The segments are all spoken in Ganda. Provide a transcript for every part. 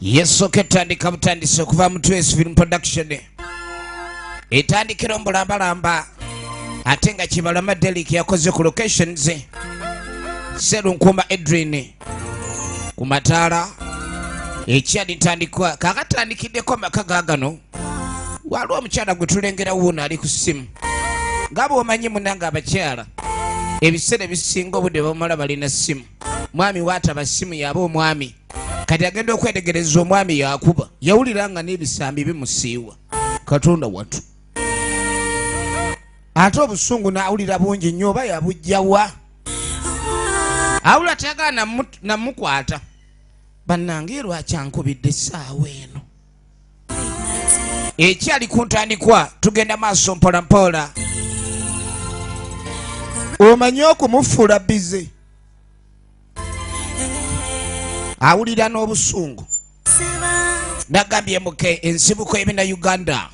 Yesooka etandika butandisi okuva mu Twes Film Production, etandikira omulambalamba, ate nga Kibalama Delik yakoze ku locations, Serunkuma Edrin ku mataala. Ekyali ntandikwa kakatandikiddeko amaka gagano. Waliwo omukyala gwe tulengera wuuno ali ku ssimu. Nga bw'omanyi munange, abakyala ebiseera ebisinga obudde bamala balina ssimu. Mwami waataba ssimu yaba omwami, kati agenda okwetegereza omwami yakuba yawulira nga n'ebisambi bimusiiwa. Katonda watu, ate obusungu n'awulira bungi nnyo, oba yabujjawa? Awulira tayagala namukwata. Bannange, lwaki ankubidde essaawa eno? Ekyali ku ntandikwa, tugenda maaso mpola mpola. Omanyi okumufuula busy, awulira n'obusungu. Nagambye muke ensibuko y'ebina Uganda,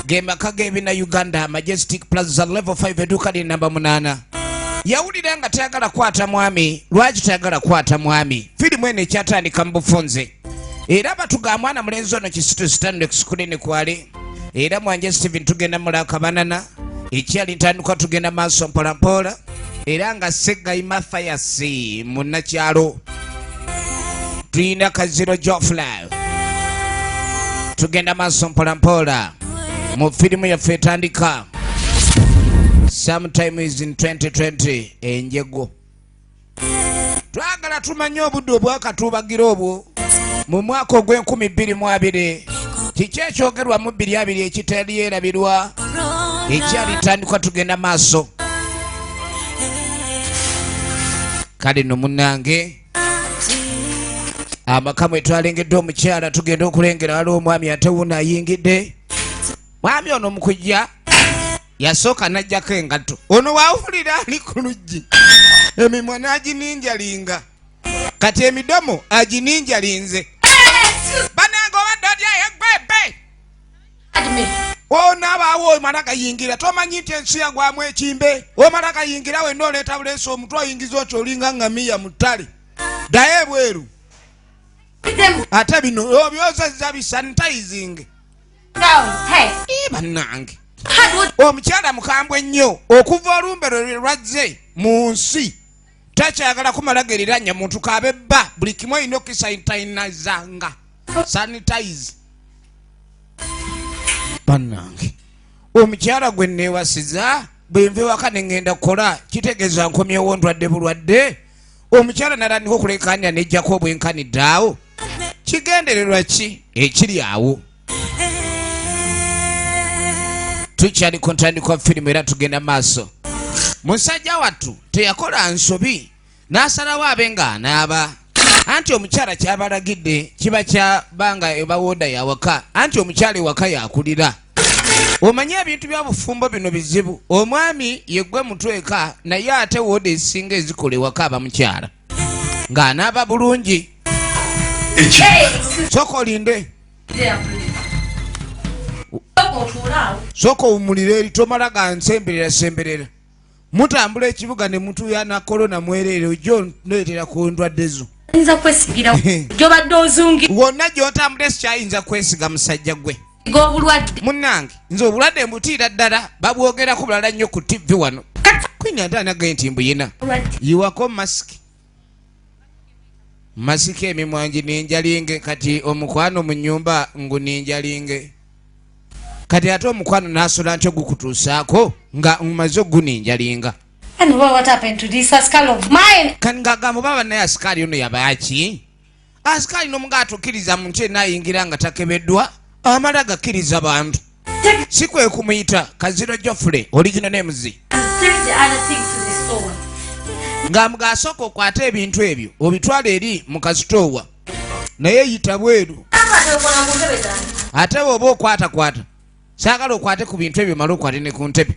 ge maka g'ebina Uganda, Majestic Plaza, level 5, edduuka lye namba 8. Yawulira nga tayagala kwata mwami. Lwaki tayagala kwata mwami? Firimu eno ekyatandika mu bufunze, era batuga mwana mulenzi ono Kisitu Stanley screen kwali, era Mwanje Steven. Tugenda mulaka banana. Ekyali ntandikwa, tugenda maaso mpolampola, era nga Segayi Mathayas munnakyalo, tulina Kaziro Jofla. Tugenda maaso mpolampola mu firimu yaffe etandika sometimes in 2020. Enjego twagala tumanye obudde obwakatuubagira obwo mu mwaka ogw'e2020. Kiki ekyogerwa mu 2020 ekitalyerabirwa? Ekyali tandikwa, tugenda maaso. Kale no munnange, amaka mwe twalengedde omukyala, tugenda okulengera waliwo omwami, ate wuno ayingidde. Mwami ono mukujja yasooka n'ajjako engatto. Ono wawulira ali ku luggi, emimwa n'agininjalinga, kati emidomo agininjalinze. Banange, obadde otya egwebe ono abaawo? Omala gayingira, tomanyi nti ensi yagwamu ekimbe? Omala gayingira wenna, oleeta buleesi omutwe, oyingiza otyo, olinga ngamiya mu ttale. Ddayo ebweru. Ate bino obyozezza, bisanitizing. Bannange, omukyala mukambwe nnyo. Okuva olumbe lwe lwazze mu nsi, takyagala kumala geriranya muntu kabe bba. Buli kimu olina okusanitizanga, sanitize. Bannange, omukyala gwe neewasiza, bwe nva ewaka ne ŋŋenda kukola, kitegeeza nkomyewo ndwadde bulwadde. Omukyala natandika okulekanira nejjako obwenkanidde awo. Kigendererwa ki ekiri awo? Tukyali ku ntandikwa firimu, era tugenda maaso. Musajja wattu teyakola nsobi n'asalawo abe ng'anaaba, anti omukyala kyabalagidde kiba kyabanga ebawooda yawaka, anti omukyala ewaka yakulira. Omanye ebintu by'obufumbo bino bizibu. Omwami yeggwe mutweka, naye ate wooda ezisinga ezikola ewaka aba mukyala. Ng'anaaba bulungi, sooka olinde, sooka owumulire eri, tomala gansemberera semberera. Mutambula ekibuga ne mutuuyana korona mwereere, ojja ondeetera ku ndwadde zo. Oyinza kwesigira gyobadde ozungi. Wonna gy'otambula sikyayinza kwesiga musajja gwe. Obulwadde. Munnange, nze obulwadde mbutiira ddala, babwogerako bulala nnyo ku TV wano. Kwini ate anagaye nti mbuyina. Yiwako masiki, masiki emimwa ngininjalinge. Kati omukwano mu nnyumba nguninjalinge, kati ate omukwano nasula ntyo gukutuusaako nga mmaze oguninjalinga. And what happened to this askari of mine? Kati ng'agamba, oba bannaye asikaali ono yabaaki? Asikaali nomuga atukkiriza muntu yenna ayingira nga takebeddwa, amala gakkiriza bantu. Si kwe kumuyita Kaziro Jofule, original names. Take the other thing to the store. Ng'amuga asooka okwate ebintu ebyo obitwala eri mu kasitoowa, naye yita bweru. Ate bw'oba okwatakwata, saagala okwate ku bintu ebyo, male okwate ne ku ntebe.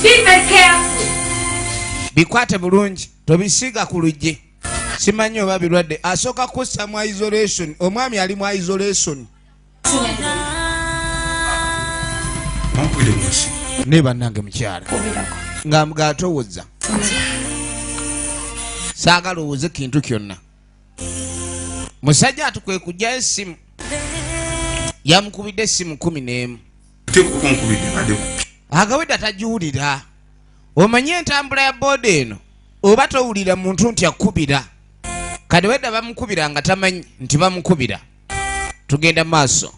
Be very careful. Bikwate bulungi, tobisiiga ku luggi, simanyi oba birwadde. Asooka kussa mu isolation. Omwami ali mu isolation. Bankubire munsi. Ne bannange, mukyala nga mugatowoza, saagala owoze kintu kyonna. Musajja atukwe kujjayo essimu, yamukubidde essimu 11. Agawedda tagiwulira. Omanye entambula ya booda eno, oba towulira muntu nti akubira. Kati wedda bamukubira nga tamanyi nti bamukubira. Tugenda maaso.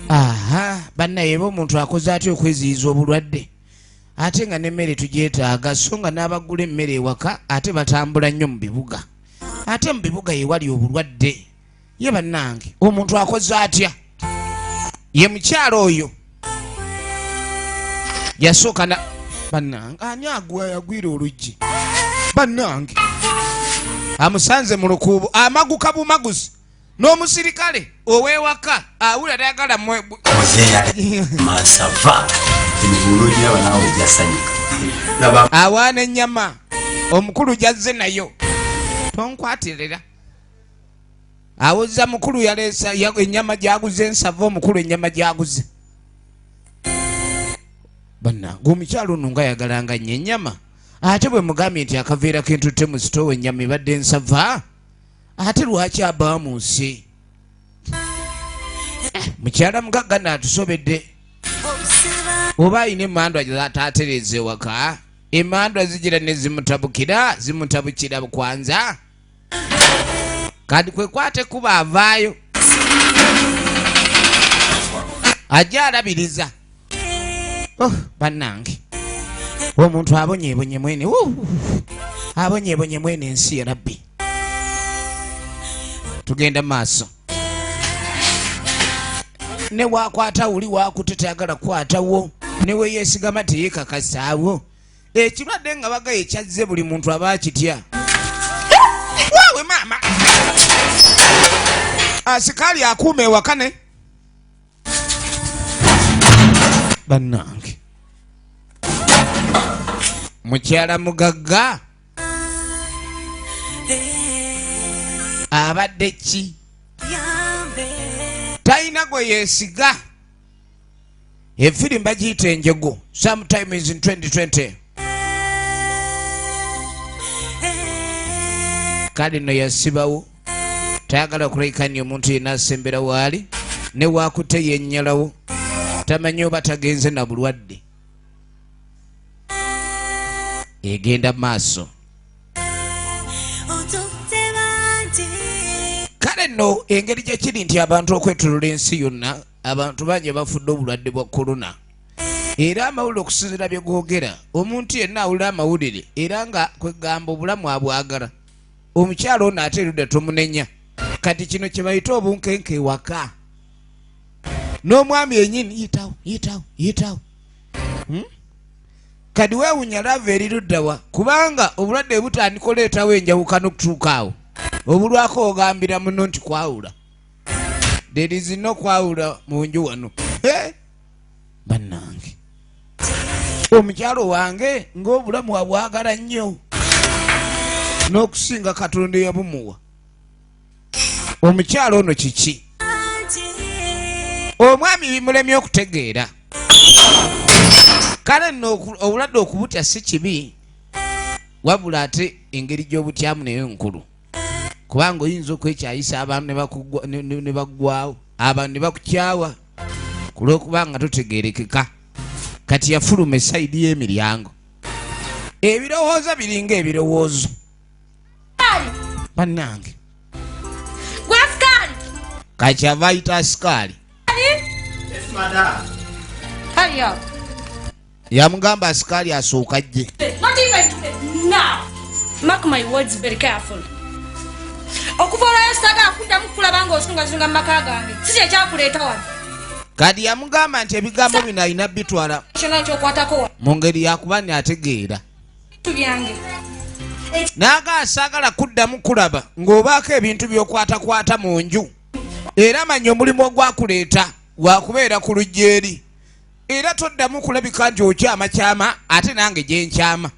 Aha, bannaye, eba omuntu akoze atya okweziyiza obulwadde, ate nga n'emmere tugyetaaga, so nga n'abagula emmere ewaka ate batambula nnyo mu bibuga, ate mu bibuga yewali obulwadde. Ye bannange, omuntu akoze atya? Ye mukyalo oyo yasooka na bannange, ani agwira oluggi? Bannange, amusanze mu lukuubo, amaguka bumaguzi n'omusirikale ow'ewaka awulira tayagala. Masava emigulo giraba naawe ojasanyuka. Awaana ennyama omukulu gyazze nayo, tonkwatirira. Awoza mukulu yaleesa ennyama gyaguze ensava. Omukulu ennyama gyaguze. Bannange, omukyalo ono nga yagalanga nnyo ennyama, ate bwe mugambye nti akaveera kentutte mu sitoowa ennyama ebadde ensava, ate lwaki abaa mu nsi? Mukyala mugagga naatusobedde, oba alina emandwa zataatereeza ewaka, emandwa zigira ne zimutabukira, zimutabukira kwanza. Kati kwekwate kuba avaayo ajja alabiriza. Oh, bannange, omuntu abonyeebonye mwene. Abonyeebonye mwene ensi ya Rabbi. Tugenda maaso. Ne wakwata wuli wakute tayagala kukwatawo, ne weyeesigama teyekakasaawo. Ekirwadde nga bagaye kyazze, buli muntu aba akitya. Waawe maama, asikaali akuuma ewaka ne bannange, mukyala mugagga abadde ki? Talina gwe yeesiga. Efirimu bagiyita Enjego, sometimes in 2020. Kale no yasibawo, tayagala kulekanya omuntu yenna asembera waali, ne wakutte yennyalawo, tamanyi oba tagenze na bulwadde. Egenda maaso. Kale nno engeri gye kiri nti abantu okwetolola ensi yonna, abantu bangi bafudde obulwadde bwa korona, era amawulire okusinziira bye googera, omuntu yenna awulira amawulire era nga kwegamba obulamu abwagala. Omukyalo ono ate erudda tomunenya. Kati kino kye bayita obunkenke ewaka n'omwami yenyini. Yitawo, yitawo, yitawo. Kati weewunya love eri luddawa, kubanga obulwadde butandika oleetawo enjawukano okutuuka awo obulwako ogambira muno nti kwawula. There is no kwawula mu nju wano. Bannange, omukyalo wange ng'obulamu abwagala nnyo n'okusinga Katonda eyabumuwa. Omukyalo ono kiki omwami bimulemye okutegeera. Kale nno obulwadde okubutya si kibi, wabula ate engeri gy'obutyamu nayo nkulu, kubanga oyinza okwekyayisa abantu ne baggwawo, abantu ne bakukyawa ku lw'okubanga totegerekeka. Kati yafuluma e side y'emiryango, ebirowoozo biringa ebirowoozo. Bannange, kakyava ayita asikaali. Hurry up. Yamugamba asikaali asooka ajje. Not even today. Now. Mark my words very careful. Okuva olwayo saagala kuddamu kulaba ng'ozungazunga mu maka gange. Si kye kyakuleeta wano. Kati yamugamba nti ebigambo bino alina bitwala Kyonna kyokwatako wano. mu ngeri yakuba ni ategeera. Bintu byange. N'agaa saagala kuddamu kulaba ng'obaako ebintu by'okwatakwata mu nju, era manya omulimu ogwakuleeta wakubeera ku lujja eri, era toddamu kulabika nti okyamakyama ate nange gye nkyama.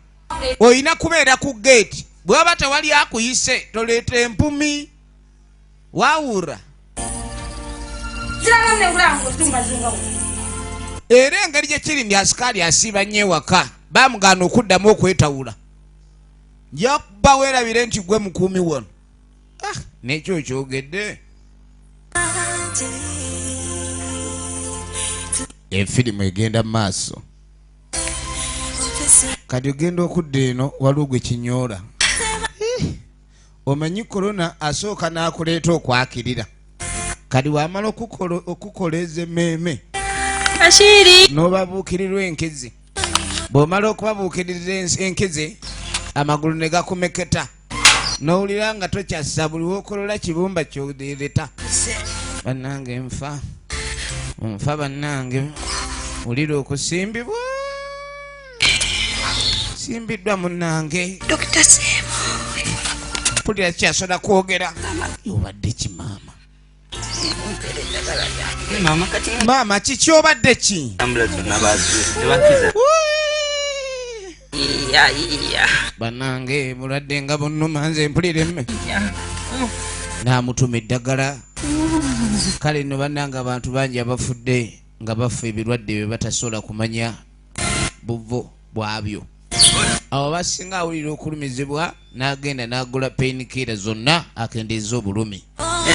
Olina kubeera ku geeti, bw'aba tewali akuyise toleeta empumi wawura. Siraba nne nkulaba ng'ozungazunga wano. Era engeri gye kiri nti asikaali asiiba nnyo ewaka, bamugaana okuddamu okwetawula, nja kuba weerabire nti gwe mukuumi wano. Nekyo kyogedde. Efirimu egenda mu maaso. Kati ogenda okudda eno waliwo gwe kinyoola. Omanyi korona asooka n'akuleeta okwakirira. Kati wamala okukoleeza emmeeme n'obabuukirirwa enkizi. Bw'omala okubabuukirira enkizi amagulu ne gakumeketa. N'owulira nga tokyassa buli w'okolola kibumba ky'oleeta. Bannange nfa. Nfa bannange. Wulira okusimbibwa. Simbiddwa munnange. Dr. Sebo. Mpulira kyasobola kwogera. Obadde ki maama? Maama kiki obadde ki? Bannange bulwadde nga bunnuma nze mpulira emme. Naamutuma eddagala. Kale nno bannange abantu bangi abafudde nga bafa ebirwadde bye batasobola kumanya buvo bwabyo. Awo basinga awulira okulumizibwa n'agenda n'agula painkiller zonna akendeeza obulumi.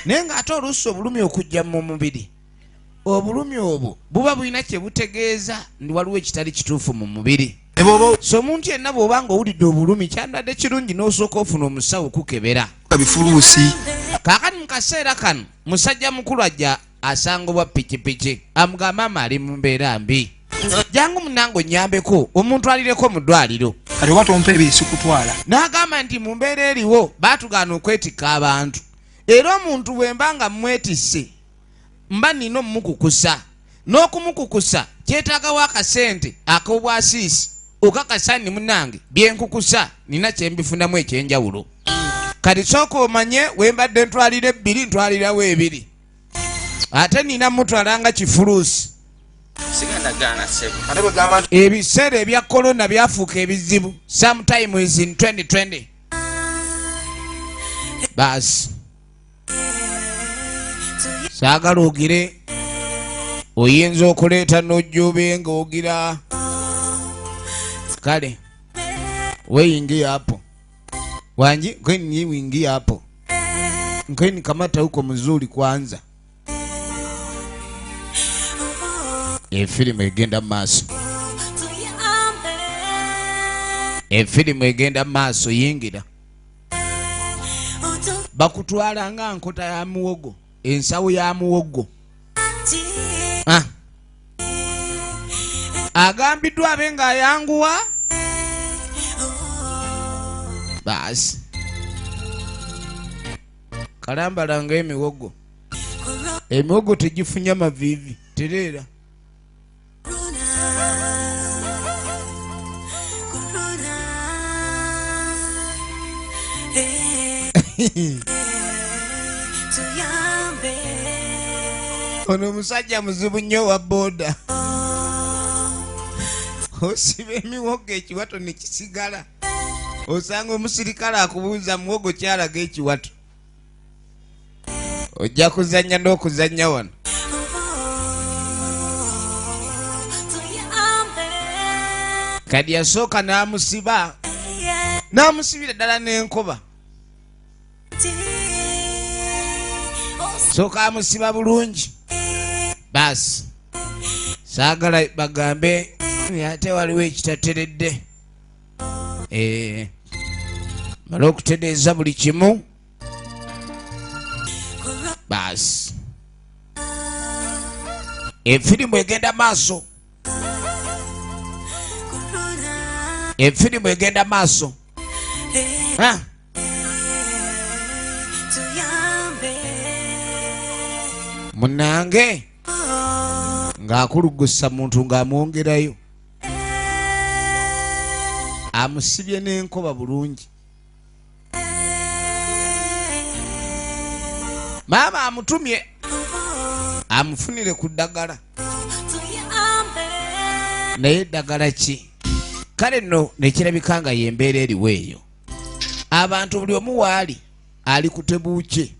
Naye ng'ate oluusi obulumi okujja mu mubiri, obulumi obwo buba bulina kye butegeeza nti waliwo ekitali kituufu mu mubiri. So omuntu yenna bw'oba ng'owulidde obulumi kyandadde kirungi n'osooka ofuna omusawo okukebera. Kaakati mu kaseera kano musajja mukulu ajja asangibwa pikipiki amugamba maama ali mu mbeera mbi. Jangu munnange onnyambeko omuntwalireko mu ddwaliro. Kati oba tompa ebiri sikutwala. N'agamba nti mu mbeera eriwo baatugaana okwetikka abantu. Era omuntu bwe mba nga mmwetisse mba nina ommukukusa. N'okumukukusa kyetaagawo akasente ak'obwasiisi okakasa nni munnange bye nkukusa nina kye mbifunamu ekyenjawulo. Kati sooka omanye we mbadde ntwalira ebbiri ntwalirawo ebiri. Ate nina mutwala nga kifuluusi. Ebiseera ebya korona byafuuka ebizibu. Sometimes in 2020. Baasi. Saagala ogire oyinza okuleeta n'ojjobe ng'ogira. Kale weyingiye hapo. Wanji kweni wingie hapo. Nkeni kamata huko mzuri kwanza. Efirimu egenda maaso. Efirimu egenda maaso yingira. Bakutwala nga nkota ya muwogo, ensawo ya muwogo. Agambiddwa abe ng'ayanguwa. Baasi. Kalambala ng'emiwogo. Emiwogo tegifunya maviivi, tereera. Ono omusajja muzibu nnyo wa boda. Osiba emiwogo ekiwato ne kisigala. Osanga omusirikale akubuuza muwogo kyalaga ekiwato. Ojja kuzannya n'okuzannya wano. Kati yasooka n'amusiba. N'amusibira ddala n'enkoba. Sooka amusiba bulungi. Baasi. Saagala bagambe ate waliwo ekitateredde. Mala okutereeza buli kimu. Baasi. Efirimu egenda maaso. Efirimu egenda maaso. Munnange ng'akulugusa muntu ng'amwongerayo. Amusibye n'enkoba bulungi. Maama amutumye amufunire ku ddagala. Naye eddagala ki? Kale nno ne kirabika nga y'embeera eriwo eyo. Abantu buli omu waali ali kutebuukye.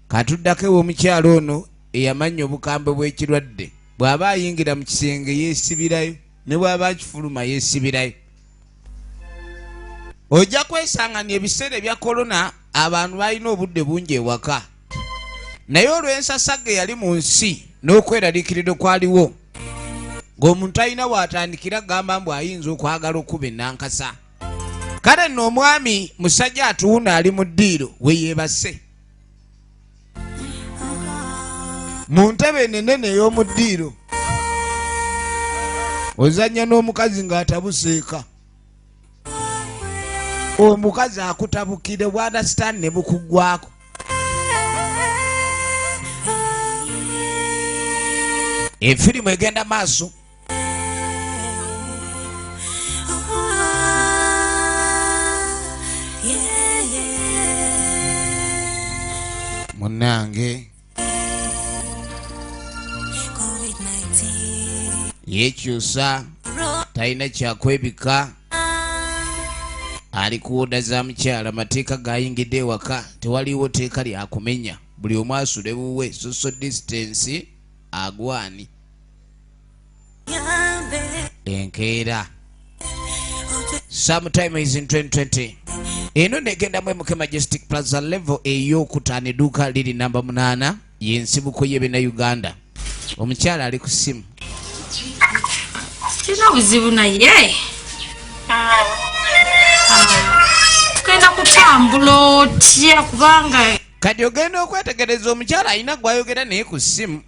Katuddako ew'omukyalo ono eyamanya obukambwe bw'ekirwadde. Bw'aba ayingira mu kisenge yeesibirayo, ne bw'aba akifuluma yeesibirayo. Ojja kwesanganya ebiseera ebya korona Abantu balina obudde bungi ewaka, naye olw'ensasagge yali mu nsi n'okweraliikirira okwaliwo, ng'omuntu alina w'atandikira gamba mbu ayinza okwagala okuba ennankasa. Kale nno omwami musajja atuwuna ali mu ddiiro we yeebase mu ntebe enenene ey'omu ddiiro, ozannya n'omukazi ng'atabuseeka. Omukazi akutabukire bwana sitaani ne bukuggwako. Efirimu egenda maaso. Munange yekyusa, talina kyakwebika, ali kuwoda za mukyala. Mateeka gayingidde ewaka, tewaliwo teeka lyakumenya, buli omu asule wuwe, social distance agwani. Enkeera sometime is in 2020 eno negendamu MK Majestic Plaza level eyokutaano, edduuka liri namba 8, yensibuko y'ebinnauganda. Omukyala ali ku ssimu. Kirina buzibu naye tugenda kutambula otya kubanga Kati ogenda okwetegereza, omukyala alina gwayogera naye ku ssimu,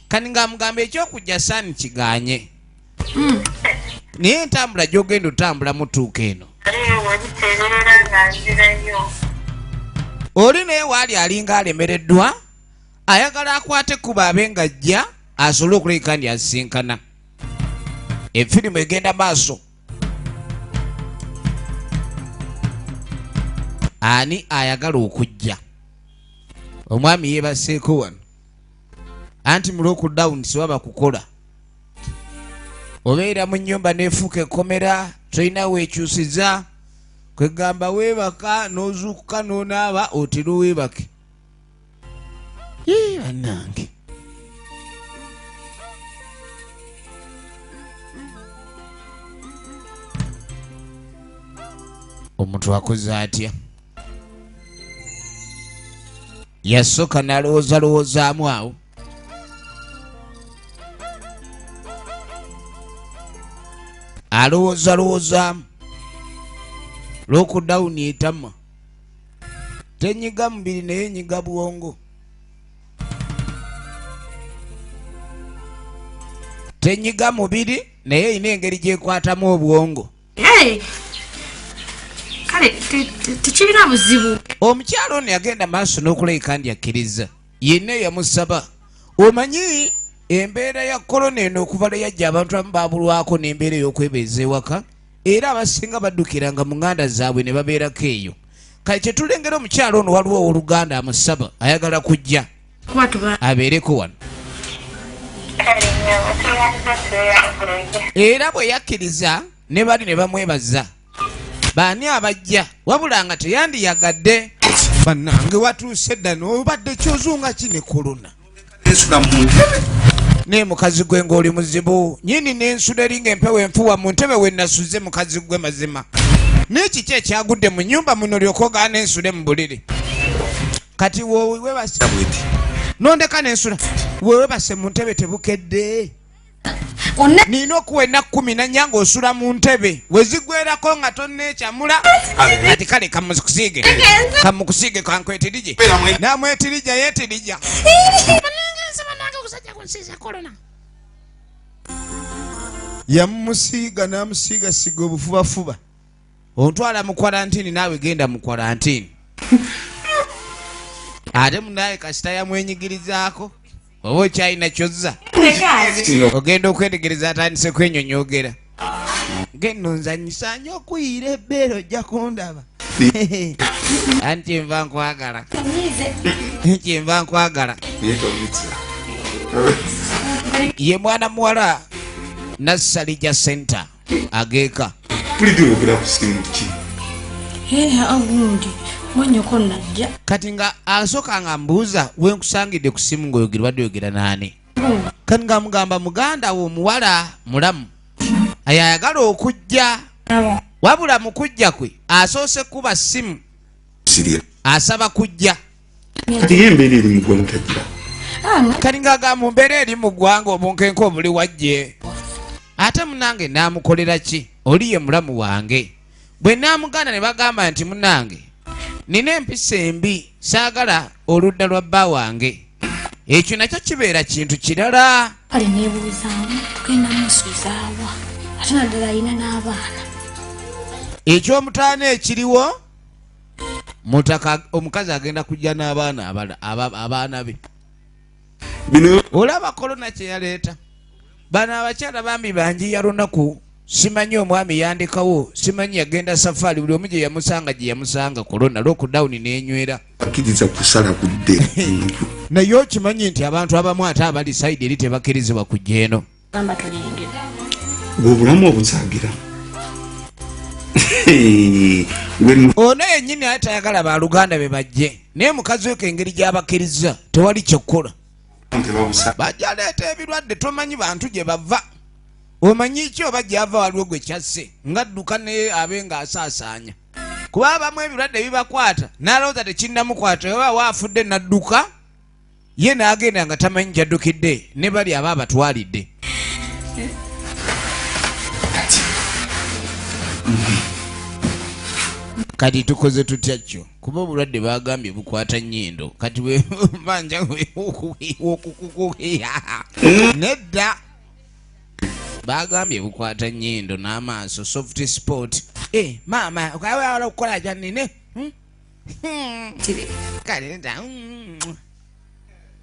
kati ng'amugamba ekyokujja saani kiganye, naye entambula gy'ogenda otambula mutuuka eno. Wabiteeberera nga nzirayo. Oli naye waali alinga alemereddwa, ayagala akwate ekkubo abe nga ajja asobole okulabika nti asisinkana. Efirimu egenda maaso. Ani ayagala okujja? Omwami yeebaseeko wano, anti mu lockdown siwaba kukola, obeera mu nnyumba neefuuka ekkomera, tolina weekyusiza, kwegamba weebaka n'ozuukuka n'onaaba otera weebake. Ii, bannange, omuntu akoze atya? Yasooka n'alowoozalowoozaamu awo. Alowoozalowoozaamu, lockdown etama, tenyiga mubiri naye nyiga bwongo, tenyiga mubiri naye erina engeri gyekwatamu obwongo. Hey! Kale tekirina buzibu. Omukyalo ono yagenda maaso n'okulabika nti akkiriza yenna eyamusaba. Omanyi embeera ya korona eno okuva lwe yajja, abantu abamu babulwako n'embeera ey'okwebeeza ewaka, era abasinga baddukiranga mu ŋŋanda zaabwe ne babeerako eyo. Kale kyetulengera omukyalo ono, waliwo owooluganda amusaba, ayagala kujja Kuba tuba abeereko wano. Kale nnyabo, tuyanze tweyanzeege. Era bwe yakkiriza ne bali ne bamwebaza baani abajja, wabula nga teyandiyagadde. Bannange, watuuse dda n'obadde kyozunga ki ne korona? Ensula mu ntebe. Naye mukazi gwe ng'oli muzibu nyini, n'ensula eri ng'empewo enfuwa mu ntebe we nasuze. Mukazi gwe, mazima naye kiki ekyagudde mu nnyumba muno lyoka ogaana ensule mu buliri? Kati wewebase Bweti. Nondeka n'ensula wewebase mu ntebe, tebukedde. One. Nina okuwa ennaku 14 ng'osula mu ntebe, wezigwerako nga tonneekyamula. Ati kale kamukusiige, kamukusiige, kankwetirije. Namwetirija, yetirija. Banange, okusajja kunsiiza korona. Yamusiiga n'amusiigasiiga obufubafuba. Ontwala mu quarantine, naawe genda mu quarantine. Ate munaye kasita yamwenyigirizaako, oba okyalina kyozza ogenda okwetegereza, atandise kwenyonyogera geno, nzanyisa nyo okuyiira ebbeere, ojja kundaba. Anti nva nkwagala, kyenva nkwagala. Naye tobitsa. Ye mwana muwala Nassalija Center ageeka. Pulidde oyogera ku simu ki? Agundi mwenyoko najja. Kati nga asooka nga mbuuza wenkusangidde ku simu ng'oyogera, badde oyogera naani? Kati nga mugamba muganda we omuwala mulamu ayagala okujja, wabula mu kujja kwe asoose kuba simu. Sirya. Asaba kujja. Kati ye embeera eri mu ggwanga tagira. Kati ng'agamba mu mbeera eri mu ggwanga obunkenke obuli wajje. Ate munange naamukolera ki? Oli ye mulamu wange. Bwe naamugaana ne bagamba nti munange nina empisa embi, saagala oludda lwa bba wange. Ekyo nakyo kibeera kintu kirala. Kale neebuuzaamu tugenda musuzaawa ate naddala alina n'abaana. Ekyomutaano ekiriwo, mutaka omukazi agenda kujja n'abaana abaana be. Bino olaba korona kye yaleeta. Bano abakyala bambi banjiya lunaku, simanyi omwami yandekawo, simanyi yagenda safaari, buli omu gye yamusanga gye yamusanga korona lockdown n'enywera. Akkiriza kusala kudde. Naye okimanyi nti abantu abamu ate abali side eri tebakkirizibwa kujja eno. Gamba toyingira. Gwe obulamu obusaagira. Ono yennyini ate tayagala baluganda be bajje, naye mukazi we engeri gy'abakkiriza tewali kyokkola. Bajja leeta ebirwadde, tomanyi bantu gye bava. Omanyi ki oba gy'ava waliwo gwe kyasse ng'adduka naye abe ng'asaasaanya. Kuba abamu ebirwadde bibakwata n'alowooza tekinnamukwata, oba waafudde n'adduka ye n'agenda nga tamanyi gy'addukidde, ne bali aba abatwalidde. Kati tukoze tutya kyo? Kuba obulwadde bagambye bukwata nnyindo. Kati bwe banja nedda bagambye bukwata nnyindo n'amaaso, soft spot. Maama okawala okukola kya nnine. Kale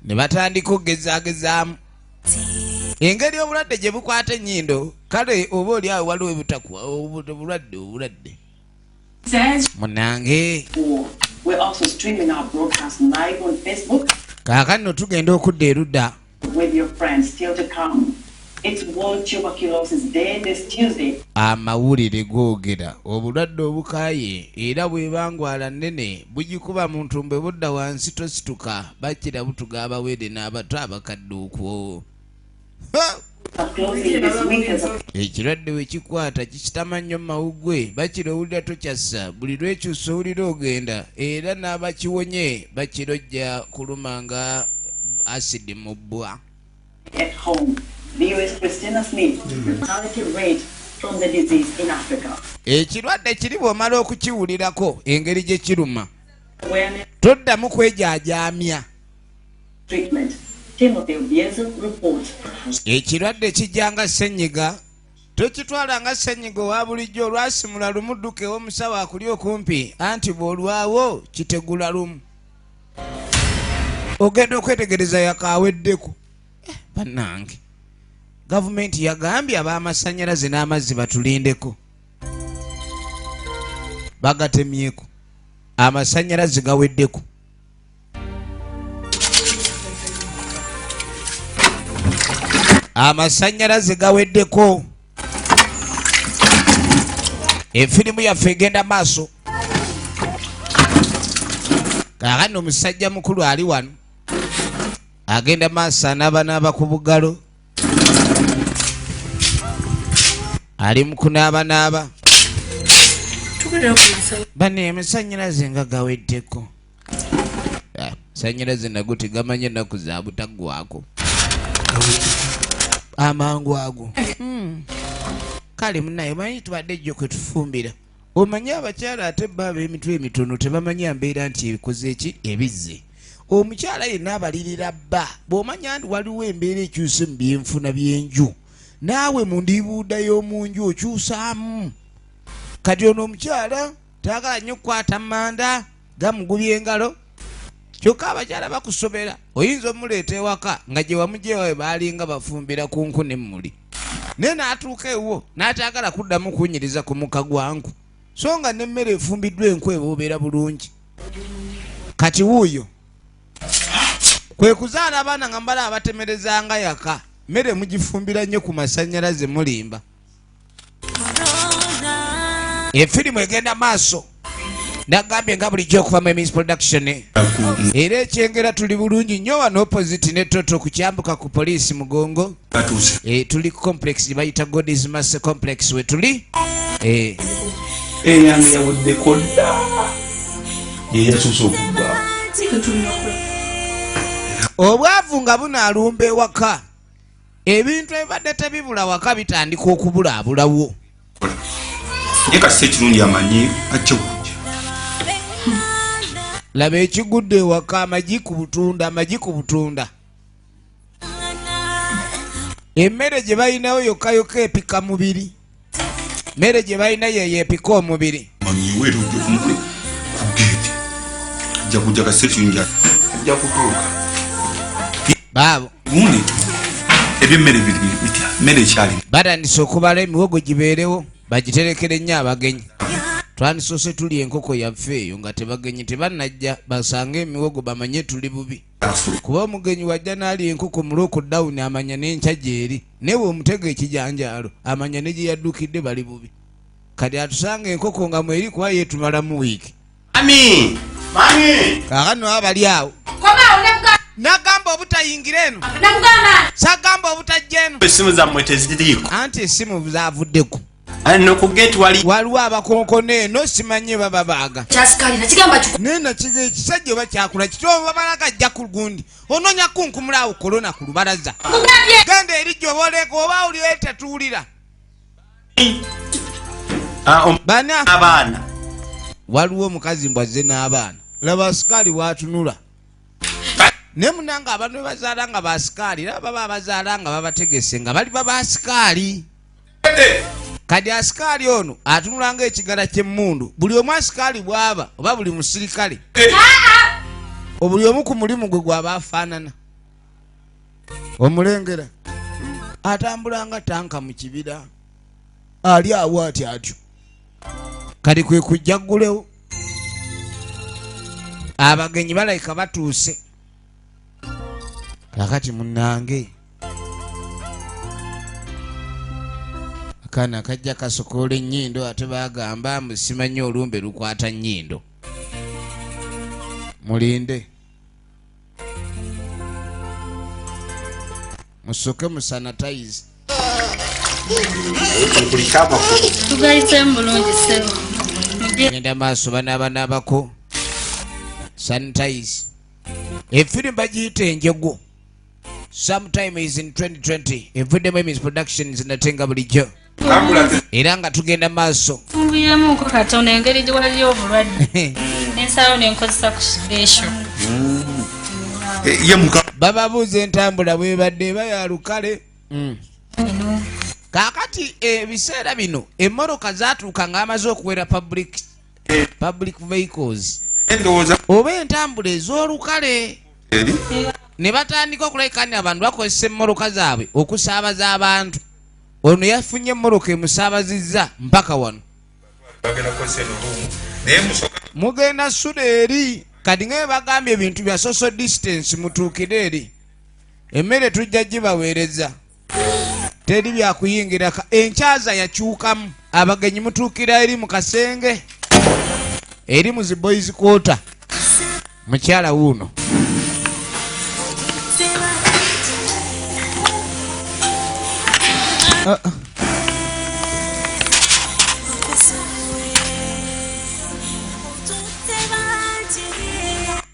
ne batandika okugezaagezaamu engeri obulwadde gye bukwata ennyindo. Kale oba oli awo waliwo ebutakwa obulwadde obulwadde. Munange. We're also streaming our broadcast live on Facebook Kaakano tugenda okudda erudda. with your friends still to come. It's World Tuberculosis Day this Tuesday. Amawulire googera obulwadde obukaaye era bw'ebangwala nnene bugikuba mu ntumbwe budda wansi tosituka, bakira butuga abawere n'abato abakadde okwo. Are closing this week as a Ekirwadde we kikwata kikitama nnyo mawuggwe, bakira owulira tokyassa, buli lwekyusa owulira ogenda, era n'abakiwonye bakira ojja kuluma nga asidi mu bbwa. at home. VOA's Christina Smith, mortality rate from the disease in Africa. Ekirwadde kiri bw'omala okukiwulirako engeri gye kiruma, Awareness toddamu kwejaajaamya. treatment. Timothy Obiezu reports. Ekirwadde kijja nga ssenyiga, tokitwala nga ssenyiga owa bulijjo olwasimula lumu dduka ew'omusawo akuli okumpi, anti bw'olwawo kitegula lumu. Ogenda okwetegereza yakaaweddeko. Bannange, gavumenti yagambye ab'amasannyalaze n'amazzi batulindeko, bagatemyeko, amasannyalaze gaweddeko. Amasannyalaze gaweddeko. Efirimu yaffe egenda maaso. Kaakano omusajja mukulu ali wano agenda maaso anaabanaaba ku bugalo, ali mu kunaabanaaba. Bane amasannyalaze nga gaweddeko. Sannyalaze nago tegamanyi ennaku za butaggwako amangu ago. Kale munaye omanyi tubadde jjo kwe tufumbira, omanyi abakyala ate bba ab'emitwe emitono tebamanya mbeera nti ekoze ki ebizze. Omukyala yenna abalirira bba, bw'omanya nti waliwo embeera ekyuse mu byenfuna by'enju, naawe mu ndibuuda y'omu nju okyusaamu. Kati ono omukyala tayagala nnyo kukwata manda gamugubya engalo, kyokka abakyala bakusobera. Oyinza omuleeta ewaka nga gye wamugya ewaabwe baalinga bafumbira ku nku n'emmuli, naye n'atuuka ewuwo n'atayagala kuddamu kunyiriza ku mukka gwa nku, so nga n'emmere efumbiddwa enku eboobera bulungi. Kati wuuyo kwe kuzaala abaana nga mbala abatemerezanga yaka, mmere mugifumbira nnyo ku masannyalaze mulimba. Efirimu egenda maaso, nagambye nga bulijjo okuva mu Emis Production, era ekyengera tuli bulungi nnyo wano opposite ne Toto ku kyambuka ku poliisi Mugongo. Tuli ku complex gye bayita God's Mercy Complex we tuli. Eyange yaweddeko dda. Yeyasoose okuggwawo. Obwavu nga bunaalumba ewaka, ebintu ebibadde tebibula waka bitandika okubulaabulawo. Naye kasita ekirungi amanyi ajja kujja. Laba ekigudde ewaka, amagi ku butunda, amagi ku butunda. Emmere gye balinayo yokka yokka epika mubiri. Mmere gye balina yeyo epika omubiri. Manyiwe era ojja kumukule ku geeti. Ajja kujja kasita ekirungi ajja kutuuka. Baabo. Gundi ebyemmere biri bitya? Mmere ekyali. Batandise okubala emiwogo gibeerewo bagiterekere nnyo abagenyi. Twandisoose tulya enkoko yaffe eyo nga tebagenyi tebannajja, basange emiwogo bamanye tuli bubi. Kuba omugenyi wajja n'alya enkoko mu lockdown amanya n'enkya gy'eri, naye bw'omutega ekijanjaalo amanya ne gye yaddukidde bali bubi. Kati atusanga enkoko nga mweri kuba yeetumalamu wiiki. Mami! Mami! Kaakano abali awo. Komaawo nakugamba. Nagamba obutayingira eno. Nakugamba. Sagamba obutajja eno. Essimu zammwe teziriiko. Anti essimu zaavuddeko. Ano ku gate wali. Waliwo abakonkona eno simanyi baba baaga. Kyasikali nakigamba kiko. Naye nakiga ekisajja oba kyakula kityo babalaga ajja ku gundi. Onoonya kunkumula awo korona ku lubalaza. Nkugambye. Genda eri gy'oba oleka oba awulira tetuwulira. Bana. Abaana. Waliwo omukazi mbw azze n'abaana. Laba asikaali bw'atunula. Naye munange abantu be bazaala nga baasikaali era baba abazaala nga babategese nga bali baba asikaali. Kati asikaali ono atunula ng'ekigala ky'emmundu. Buli omu asikaali bw'aba oba buli musirikale. Buli omu ku mulimu gwe gw'aba afaanana. Omulengera atambula nga tanka mu kibira. Ali awo ati atyo. Kati kwe kujja ggulewo. Abagenyi balabika batuuse. Kaakati munnange akaana kajja kasokoola ennyindo ate baagamba mbu simanyi olumbe lukwata nnyindo. Mulinde. Musoke musanitize. Tugayiseemu bulungi ssebo. Genda maaso banaabanaabako sanitize. Efirimu bagiyita Enjego. Sometime is in 2020. Evuddemu Emmys Productions nate nga bulijjo. Era nga tugenda maaso. Nfunguyemuko katono engeri gye waliyo obulwadde. Nensalawo ne nkozesa ku special. Bababuuza entambula bwebadde eba ya lukale. Kaakati ebiseera bino emmotoka zaatuuka ng'amaze okuwera public vehicles. Oba entambula ez'olukale. Ne batandika okulabika nti abantu bakozesa emmotoka zaabwe okusaabaza abantu. Ono yafunye emmotoka emusaabazizza mpaka wano. Mugenda sula eri kati nga bwe bagambye ebintu bya social distance mutuukire eri. Emmere tujja gibaweereza. Teri byakuyingira enkyaza yakyukamu. Abagenyi mutuukira eri mu kasenge. Eri mu zi boys quarter. Mukyala wuuno.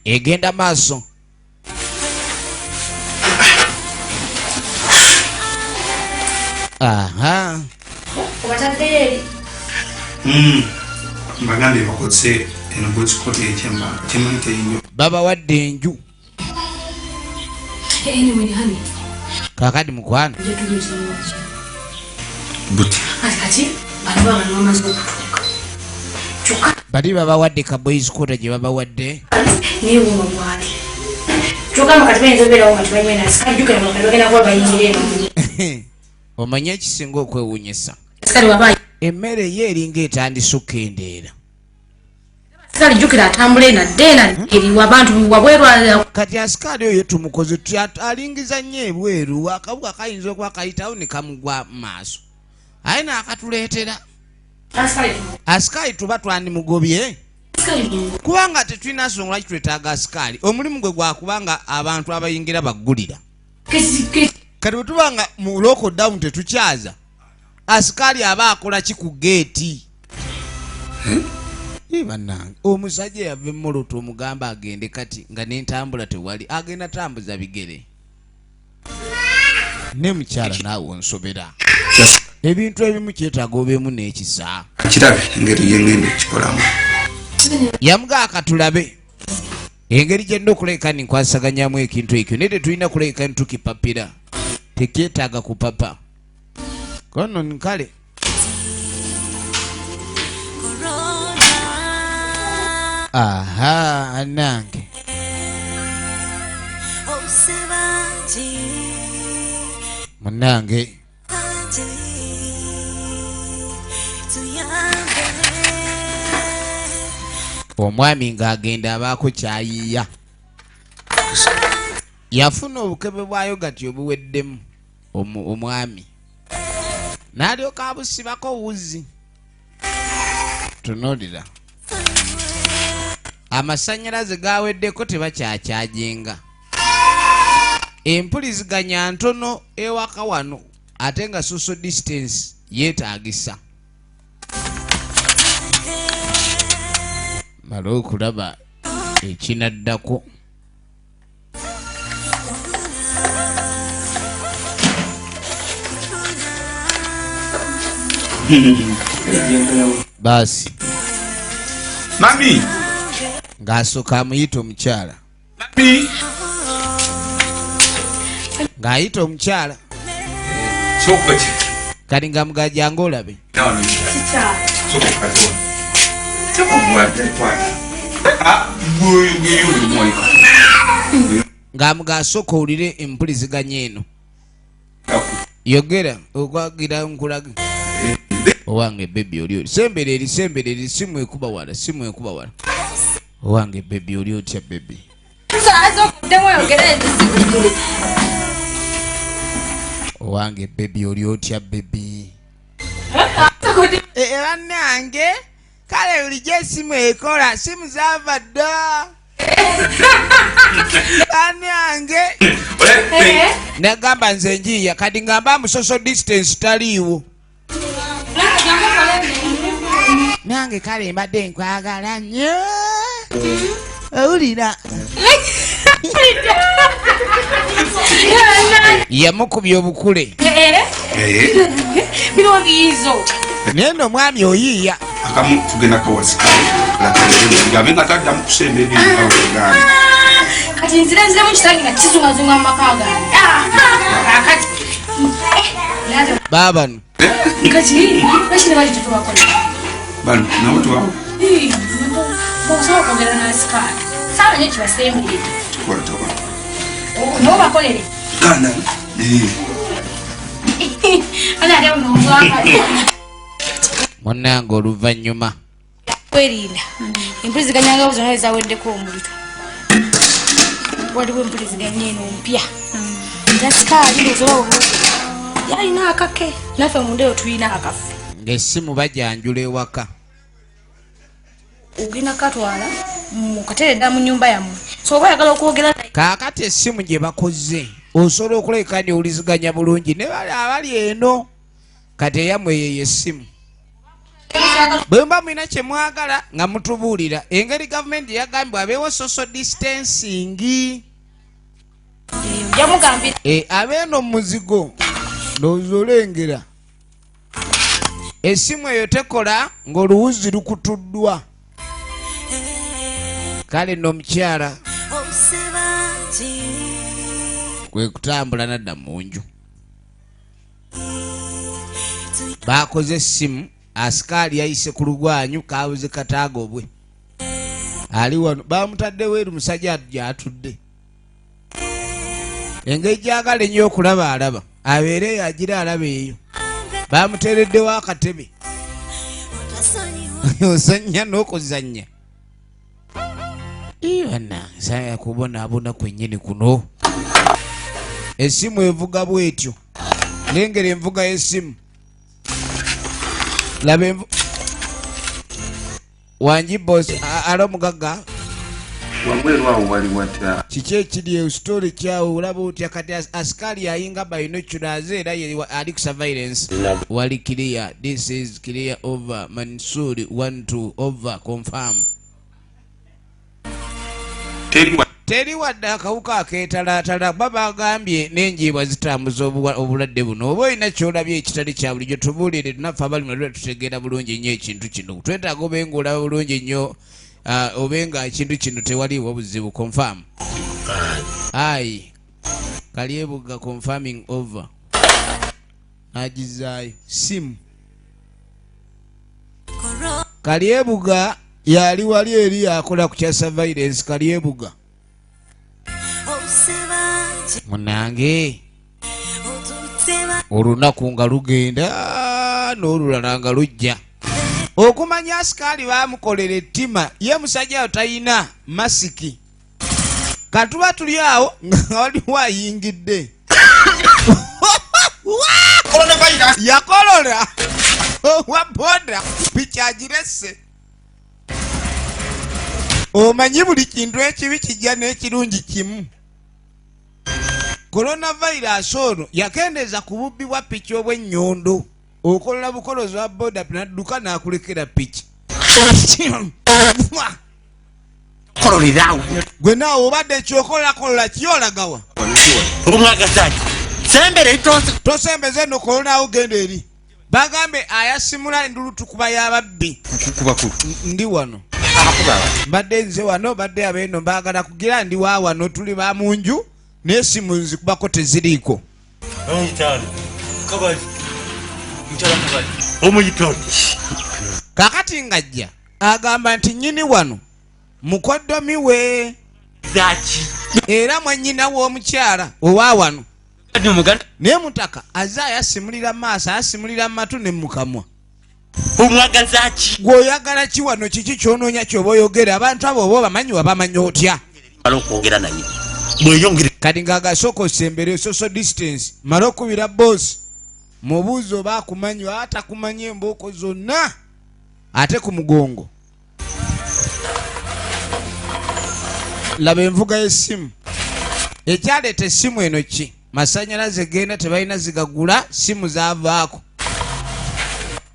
Egenda maaso. Aha. Obataddeyo eri. Mbagambye bakozese eno boys quarter ekyemba kimanyi teyinyo. Babawadde enju. Anyway, honey. Kaakati mukwano. Nja tuliza lwaki. Buti. Kati bano baana bamaze okutuuka. Kyokka bali babawadde ka boys quarter gye babawadde. Naye wuno bw'ali. Kyokka kati bayinza obeerawo nga tebanywera na sikaali, jjukira nga kati bagenda kuba bayingira eno. Omanyi ekisinga okwewuunyisa? Sikaali waba Emmere ye eringa etandise okukendeera. Sikaali jjukira atambula eno adde eno eri abantu wabweru Kati asikaali oyo tumukoze tutya? Alingiza nnyo ebweru, akawuka kayinza okuba kayitawo ne kamugwa mu maaso. Aye n'akatuleetera. Asikaali tuba twandimugobye. Kubanga tetulina nsonga lwaki twetaaga asikaali. Omulimu gwe gwa kubanga abantu abayingira baggulira. Kati bwe tuba nga mu lockdown tetukyaza, asikaali aba akola ki ku geeti? Bannange omusajja yava emmoloto omugamba agende kati nga n'entambula tewali, agenda tambuza bigere. Ne mukyala naawe onsobera. Ebintu ebimu kyetaaga obeemu n'ekisa. Kirabe engeri yengenda ekikolamu. Yamugaa katulabe engeri gye nina okulabika ni nkwasaganyamu ekintu ekyo, naye tetulina kulabika ni tukipapira, tekyetaaga kupapa. Kono nkale aha anange munange omwami ng'agenda abaako kyayiiya. Yafuna obukebe bwa yogati obuweddemu omwami n'alyoka abusibako wuzi. Tunuulira amasannyalaze gaweddeko tebakyakyajenga. Empuliziganya ntono ewaka wano ate nga social distance yeetaagisa. Mala okulaba ekinaddako. Baasi Mami ng'asooka amuyita omukyala. Mami ng'ayita omukyala kati nga mugajja ng'olabe. Ng'amuga asooka owulire empuliziganya eno. Yogera okwagira nkulage. Owange bebi oli oti sembera eri, sembera eri, simu ekuba wala, simu ekuba wala. Owange bebi oli otya bebi? Owange bebi oli otya bebi? Bannange kale bulijjo esimu ekola, simu zaava dda. Bannange nagamba nze njiya kati ngamba mu social distance taliiwo. Nange kale mbadde nkwagala nnyo. Owulira. Yamukubye obukule. Bino biyizo. Naye nno omwami oyiiya. Akamu tugenda kawasikayo. Gabe nga taddamu kusemba ebintu. Kati nzira nziramu kitange nga kizungazunga mu maka gange. Kati baabano. Kati lwaki ne bali tetubakola? Bano nabo tubawo. Osobola okwogera n'asikaali. Sawa nnyo kibasembulire. Tukwata. Nabo bakolere. Ganda. Ana ate buno obwakali. Munnange oluvannyuma kwerinda empuliziganya nga zonna ezaweddeko omuliro. Waliwo empuliziganya eno mpya. Asikaali osobola yalina akake naffe munda eyo tulina akaffe. Ng'essimu bajanjula ewaka. Ogenda katwala mukatere ddala mu nnyumba yammwe. So oba oyagala okwogera naye. Kaakati essimu gye bakoze osobola okulabika nti owuliziganya bulungi ne bali abali eno. Kati eyammwe yeyo essimu. Bwe muba mulina kye mwagala nga mutubuulira engeri gavumenti yagambibwa abeewo social distancing. Yamugambira. Abeeno muzigo ndowooza olengera. Essimu eyo tekola ng'oluwuzi lukutuddwa. Kale nno omukyala kwe kutambula n'adda mu nju. Baakoze essimu, asikaali yayise ku lugwanyu kabuze kataagobwe. Ali wano bamutaddewo eri musajja gy'atudde. Engeri gy'agala ennyo okulaba alaba, abeere eyo agira alaba eyo. Bamuteereddewo akatebe. Ozannya n'okuzannya. Bannange saagala kubonaabona kwennyini kuno. Essimu evuga bw'etyo. Lengera envuga y'essimu. Laba envu wangi boss alo mugagga. Wabweru awo wali watya? Kiki ekiri eyo story kyawo olaba otya kati asikali ayinga binoculars era ye ali ku surveillance. Wali clear, this is clear over Mansuri 1 2 over confirm. Teri wadde akawuka akeetalaatala baba agambye n'enjiibwa zitambuza obulwadde buno. Oba olina ky'olabye ekitali kya bulijjo tubuulire, naffe abali mu tutegeera bulungi nnyo ekintu kino. Twetaaga obe ng'olaba bulungi nnyo obe nga ekintu kino tewaliiwo buzibu. Confirm. Ayi Kalyebuga confirming over. Agizaayo simu. Kalyebuga yali wali eri akola ku kya surveillance. Kalyebuga munange olunaku nga lugenda n'olulala nga lujja. Okumanya asikaali baamukolera ettima ye musajja tayina masiki. Katuba tuli awo nga waliwo ayingidde yakolola owa boda pikyagirese. Omanyi buli kintu ekibi kijja n'ekirungi kimu. Coronavirus ono yakendeeza ku bubbi bwa piki obw'ennyondo. Okolola bukolozi wa boda n'adduka n'akulekera piki. Gwe naawe obadde ekyokolakolola kyolagawa. Tosembeze nno kolonaawo genda eri. Bagambe ayasimula endulu tukuba y'ababbi. Ndi wano. Mbadde nze wano, badde abeeno mbaagala kugira ndi wa wano tuli ba mu nju n'essimu nzikubako teziriiko. Kakati ng'ajja agamba nti nnyini wano mukoddomi we era mwannyina w'omukyala owa wano. Naye mutaka azze ayasimulira maaso, ayasimulira matu ne mukamwa. Gw'oyagala ki wano? Kiki ky'onoonya ky'oba oyogera? Abantu abo oba obamanyi wabamanyi otya? Kati ng'agasooka osembere social distance, male okubira boosi mubuuzi oba akumanyi oba atakumanyi embooko zonna ate ku mugongo. Laba envuga y'essimu. Ekyaleeta essimu eno ki? Masannyalaze genda tebalina zigagula, simu zaavaako.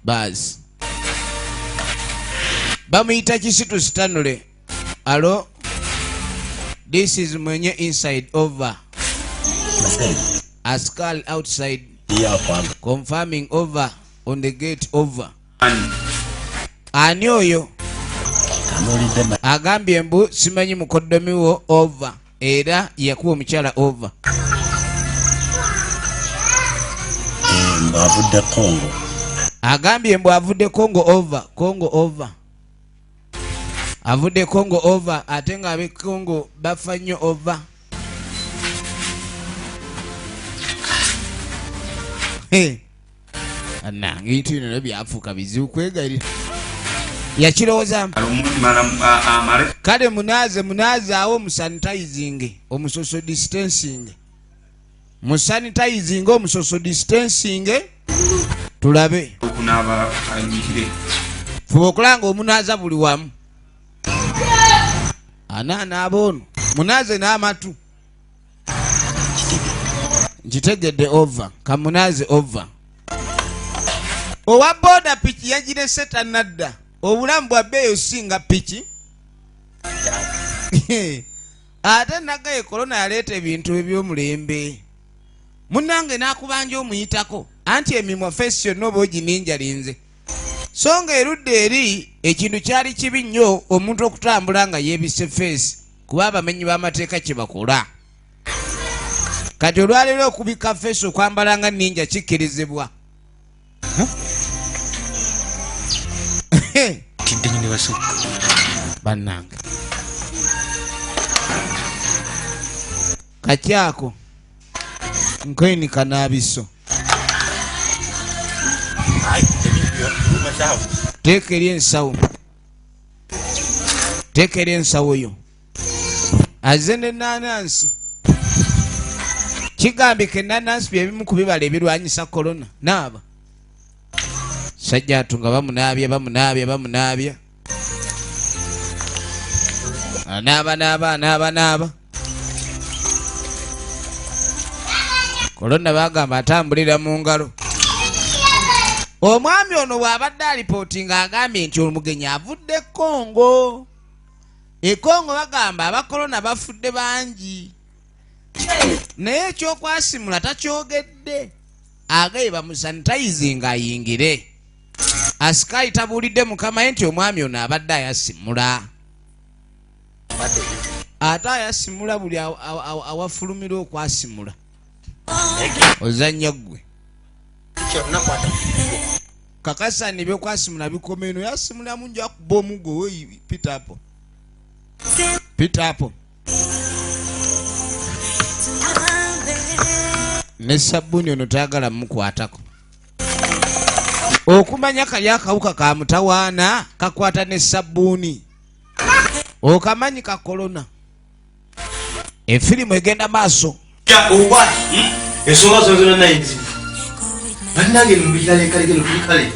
Baasi bamuyita Kisitu Stanley. Alo, this is mwenye inside over. Askal outside confirming over on the gate over. Ani oyo agambye mbu simanyi mukoddomi wo over era yakuwa omukyala over. Avudde Congo. Agambye mbu avudde Congo over, Congo over. Avudde Congo over ate nga ab'e Congo bafa nnyo over. Nange ebintu bino nabyo byafuuka bizibu kwegayirira. Yakirowooza. Kale munaaze munaaze awo musanitizing omusoso distancing. Musanitizing omusoso distancing tulabe. Okunaaba ayingire. Fuba okulanga omunaaza buli wamu. Anaanaaba ono munaaze n'amatu. Nkitegedde over kamunaaze over. Owa boda piki yagirese tannadda. Obulamu bwa bbeeyi osinga piki. Ate nagaye korona yaleeta ebintu eby'omulembe. Munnange n'akubanja omuyitako anti emimwa feesi yonna oba ogininjalinze. So nga erudda eri ekintu kyali kibi nnyo omuntu okutambula nga yeebisse feesi kuba abamenyi b'amateeka kye bakola. Kati olwaleero okubikka feesi okwambala nga ninja kikkirizibwa. Bannange kakyako nkoini kanaabiso. Teeka eri ensawo, teeka eri ensawo yo. Azze n'ennaanansi. Kigambika ennaanansi bye bimu ku bibala ebirwanyisa korona. Naaba sajja atu nga bamunaabya bamunaabya bamunaabya. Anaaba naaba anaaba naaba. Kolona bagamba atambulira mu ngalo. Omwami ono bw'abadde alipootinga agambye nti omugenyi avudde Kongo. E Kongo bagamba abakolona bafudde bangi. Naye ekyokwasimula takyogedde. Agaye bamusanitizinga ayingire. Asikaali tabuulidde mukama ye nti omwami ono abadde ayasimula. Ate ayasimula buli awafulumira okwasimula. Ozannya ggwe. Kakasa ni byokwasimula bikoma eno yasimulamu nja kuba omugo we pitapo. Pitapo. Ne sabbuuni ono tayagala mukwatako. Okumanya kali akawuka ka mutawaana kakwata ne sabbuuni. Okamanyi ka kolona. Efirimu egenda maaso. Ensonga zona zona naye nzibu. Bannange mubirale kale geno tuli kale.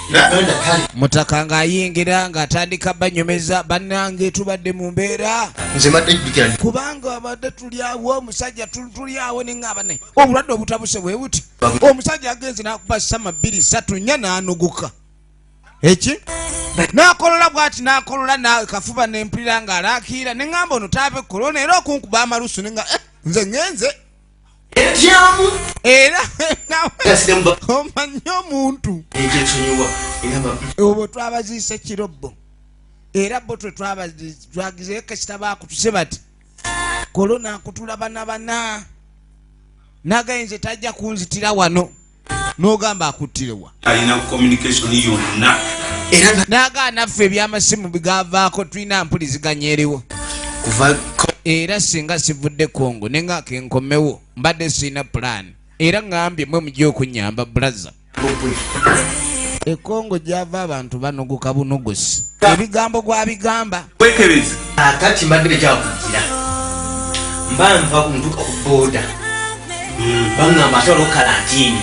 Uganda kale. Mutaka ng'ayingira ng'atandika banyomeza bannange tubadde mu mbeera. Nze mbadde jjukira. Kubanga abadde tuli awo omusajja tuli awo ne ng'aba naye. Obulwadde obutabuse bwe buti. Omusajja agenze n'akuba ssama 2 3 4 n'anogoka. Eki? N'akolola bw'ati n'akolola na kafuba ne mpulira ng'alaakiira ne ŋŋamba ono taabe korona era okunkuba amalusu ne nga nze ŋŋenze. Etyamu. Era omanyi omuntu. Obwo twabaziise kirobbo. Era bo twe twagizeyo kasita baakutuse bati. Korona akutula bana bana. Nagayinze tajja kunzitira wano. N'ogamba akuttirewa. Alina communication yonna. Era n'agaana ffe eby'amasimu bigavaako tulina mpuliziganya eriwo. Kuva era singa sivudde Kongo ne nga kenkomewo mbadde sirina pulaani. Era ŋŋambye mwe mujje okunnyamba braza. E Kongo gy'ava abantu banogoka bunogosi. Ebigambo gw'abigamba. Weekebeze. Akati mbadde tekyakugira. Mba nva ku ntuuka ku booda. Baŋŋamba ate waliwo kalantiini.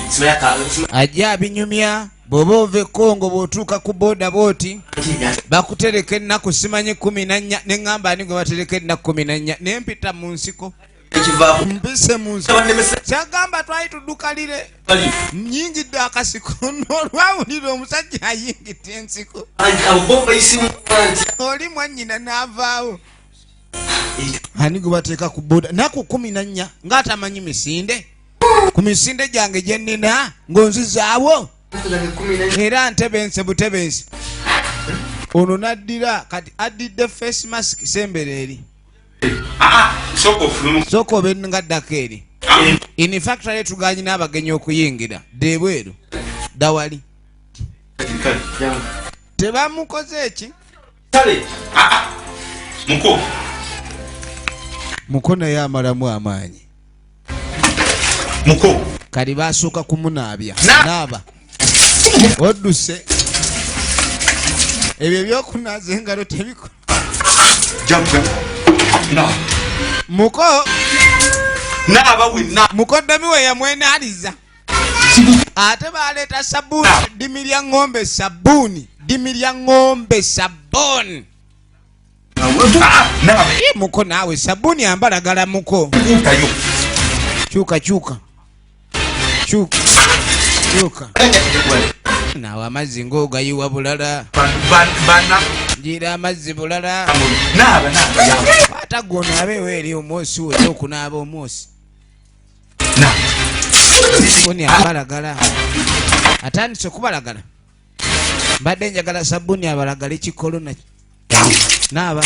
Ajja abinyumya. Bw'oba ova e Kongo bw'otuuka ku booda bw'oti bakutereka ennaku simanyi 14 ne ŋŋamba ani gwe batereka ennaku 14 ne mpita mu nsiko. Mpise mu nsiko. Kyagamba twali tuddukalire. Nnyingidde akasiko n'olwawulira omusajja ayingidde ensiko. Oli mwannyina n'avaawo. Ani gwe bateeka ku booda nnaku 14 ng'atamanyi misinde. Ku misinde gyange gye nnina ng'onzizaawo. Era ntebense butebense. Ono n'addira kati addidde face mask sembera eri. Sooka obe nga ddako eri. In fact ale tuganye n'abagenyi okuyingira. Dda ebweru. Dda wali. Tebamukoze eki? Muko. Muko naye amalamu amaanyi. Muko. Kali basooka kumunaabya. Naaba. Odduse. Ebyo ebyokunaaza engalo tebikola. Jump, jump. No. Muko. Naaba wenna. Mukoddomi we yamwenaaliza. Ate baleeta sabbuuni. Ddimi lya ng'ombe sabbuuni. Ddimi lya ng'ombe sabbuuni. Muko naawe sabbuuni ambalagala muko. Kyuka kyuka. Kyuka. Kyuka. Naawe amazzi ng'ogayiwa bulala. Njiira amazzi bulala. Kwata gwe onaabe eri omwosi wo okunaaba omwosi. Sabbuuni ambalagala. Atandise okubalagala. Mbadde njagala sabbuuni abalagale kikolona. Naaba.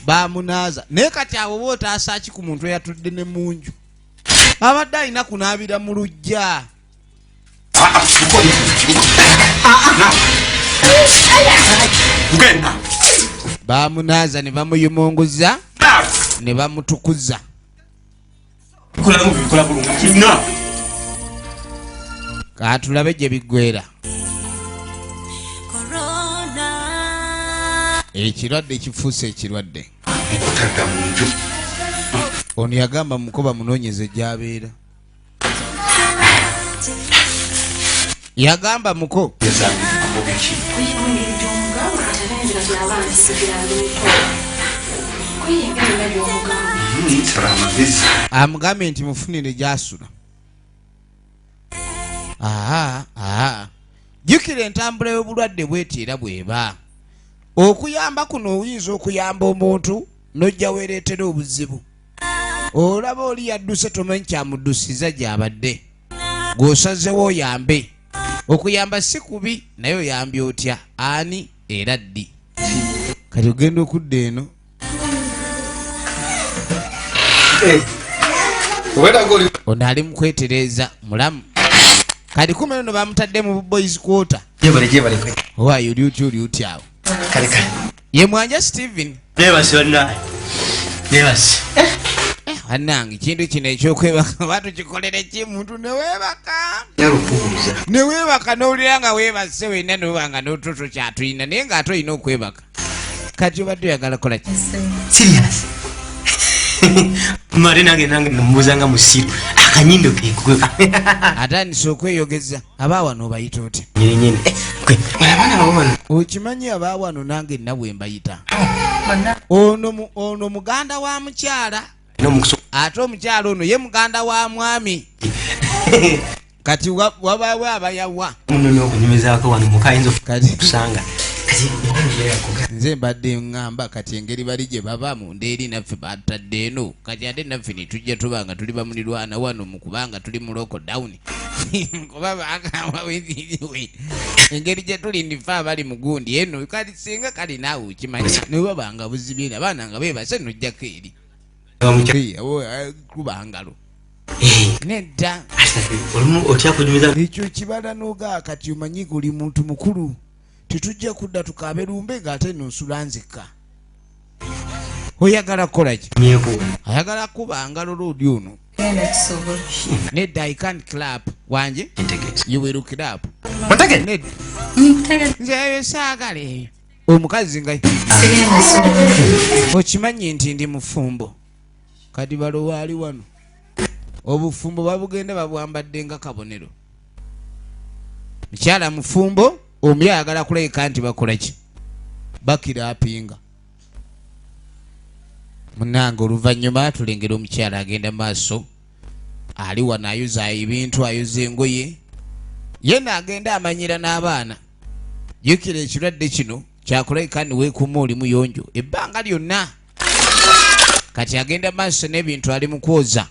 Baamunaaza. Naye kati awo oba otaasa ki ku muntu eyatudde ne munju? Abadde alina kunaabira mu luggya. Baamunaaza ne bamuyumunguza ne bamutukuza. Kaatulabe gye biggweera. Ekirwadde kifuuse ekirwadde. Ono yagamba muko bamunoonyeze gy'abeera. Yagamba muko. Amugambye nti mufunire gy'asula. Aha. Jjukira entambula y'obulwadde bw'eti era bw'eba. Okuyamba kuno oyinza okuyamba omuntu n'ojja weereetera obuzibu. Olaba oli yadduse tomanyi kyamuddusiza gy'abadde. Gw'osazeewo oyambe. Okuyamba si kubi naye oyambye otya, ani era ddi. Kati ogenda okudda eno. Ono ali mu kwetereeza mulamu. Kati kumbe nno bamutadde mu boys quarter. Owaayo oli otya oli otya awo. Ye Mwanja Steven. Bannange kintu kino ekyokwebaka batukikolere ki muntu ne weebaka. Ne weebaka n'owulira nga weebase wenna n'oba nga n'otuto kyatulina naye ng'ate olina okwebaka. Kati obadde oyagala kukola ki? Serious. Mare nange mbuuza nga musiru akanyindo kekwe. Atandise okweyogeza abaawano obayita otya? Nyini. Abaana babo bano. Okimanyi abaawano nange nna bwe mbayita. Ono muganda wa mukyala. Ate omukyala ono ye muganda wa mwami. Kati wabaawo abayawa. Muno n'okunyumizaako wano muka ayinza okusanga. Nze mbadde ŋŋamba kati engeri bali gye baba munda eri naffe batadde eno kati ate naffe ne tujja tuba nga tuli bamulirwana wano mu kubanga tuli mu lockdown. Kuba bagamba engeri gye tuli ndife abali mu gundi eno kati singa kali naawe okimanyi ne baba nga buzibye abaana nga beebase n'ojjako eri. Kuba ngalo. Nedda. Ekyo kibala n'ogaa kati omanyi oli muntu mukulu. Tetujja kudda tukaabe lumbe ng'ate nno nsula nzekka. Oyagala kukola ki? Ayagala kuba ngalo loodi ono. Nedda, I can't clap. Wanje? You will clap. Nedda. Nze eyo saagala eyo. Omukazi nga okimanyi nti ndi mufumbo. Kati balowa ali wano. Obufumbo babugenda babwambadde nga kabonero. Mukyala mufumbo. Omuya ayagala kulabika nti bakola ki? Bakira apinga. Munnange oluvannyuma tulengera omukyala agenda maaso. Ali wano ayoza ebintu, ayoza engoye. Ye n'agenda amanyira n'abaana. Jjukira ekirwadde kino kyakulabika nti weekuuma oli muyonjo ebbanga lyonna. Kati agenda maaso n'ebintu ali mu kwoza.